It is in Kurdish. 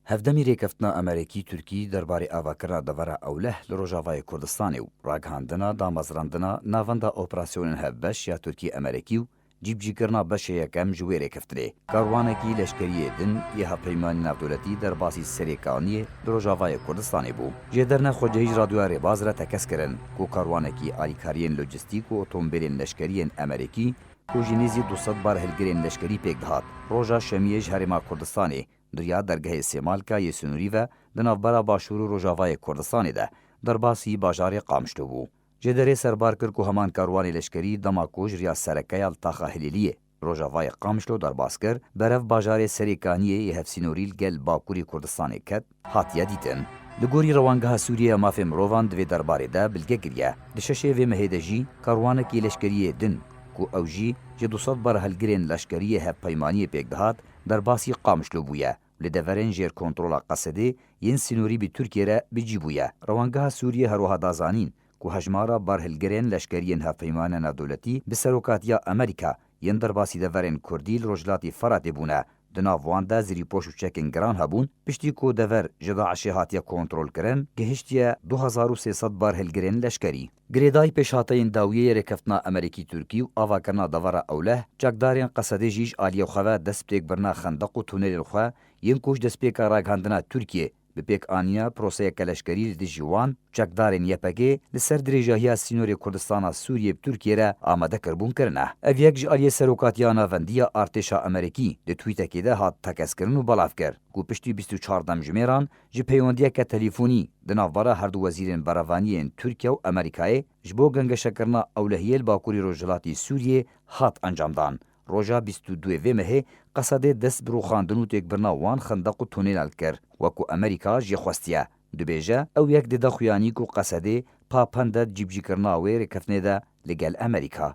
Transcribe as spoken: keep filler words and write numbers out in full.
Hevdemî rêkeftina Amerîkî-Tirkî derbarê avakirina devera ewleh li Rojavayê Kurdistanê û ragihandina damezrandina Navenda Operasyonên Hevbeş ya Tirkî-Amerîkî û cîbicîkirina beşê yekem ji wê rêkeftinê. Karwanekî leşkerî yê din yê Hevpeymanî Navdewletî derbasî Serê Kaniyê li Rojavayê Kurdistanê bû. Jêderne xwecihî ji Radyoya Rêbaz re tekez kirin ku karwanekî alîkariyên lojîstîk û otomobîlên leşkerî yên Amerîkî ku ji nêzî du sed barhilgirên leşkerî pêk dihat, roja Şemiyê ji Herêma Kurdistanê di riya dergehê Sêmalka yê sinûrî ve di navbera Başûr û Rojavayê Kurdistanê de derbasî bajarê Qamişlo bû. Jêderê serbar kir ku heman karwanê leşkerî dema ku ji riya sereke ya li taxa Hilêliyê, Rojavayê Qamişlo derbas kir, berev bajarê Serê Kaniyê yê hevsînorî li gel Bakurê Kurdistanê ket, hatiye dîtin. Li gorî Rewangeha Sûriyê ya Mafê Mirovan di vê derbarê de bilge kiriye. Di şeşê vê mehê de jî karwanekî leşkerî yê din ku ew jî ji du sed barhilgirên leşkerî yê hevpeymaniyê pêk dihat, derbasî Qamişlo bûye. Li deverên jêr kontrola Qesedê yên sînorî bi Tirkiyê re bi cî bûye. Rewangeha Sûriyê herwiha da zanîn ku hejmara barhilgirên leşkeriyên Hevpeymaniya Navdewletî bi serokatiya Amerîka yên derbasî deverên Kurdî li Rojhilatê Feratê bûne. Di nav wan de zirîpoş û çekên giran hebûn, piştî ku dever ji DAIŞê hatiye kontrolkirin, gihiştiye du hezar û sê sed barhilgirên leşkerî. Girêdayî pêşhateyên dawiyê yê rêkeftina Amerîkî-Tirkî û avakirina devera ewleh, çekdarên Qesedê jî ji aliyê xwe ve dest bi têkbirina xendeq û tunelên xwe yên ku ji destpêka ragihandina Tirkiyê bi pêkanîna proseyeke leşkerî li dijî wan, çekdarên Y P G li ser dirêjahiya sînorê Kurdistana Sûriyê bi Tirkiyê re amade kirbûn kirine. Ev yek ji aliyê Serokatiya Navendî ya Artêşa Amerîkî di twîtekê de hat tekezkirin û belav kir ku piştî bîst û çar demjimêran ji peywendiyeke telîfonî di navbera her du wezîrên berevaniyên Tirkiye û Amerîkayê ji bo gengeşekirina ewlehiyê li bakurî rojhilatî Sûriyê hat encamdan. Roja bîst û duyê vê mehê Qesedê dest bi rûxandin û têkbirina wan xendeq û tunêlan kir, wek ku Amerîka jê xwestiye. Dibêje, ew yek dide xuyanî ku Qesedê pa pende di cîbicîkirina wê rêkeftinê de li gel Amerîka.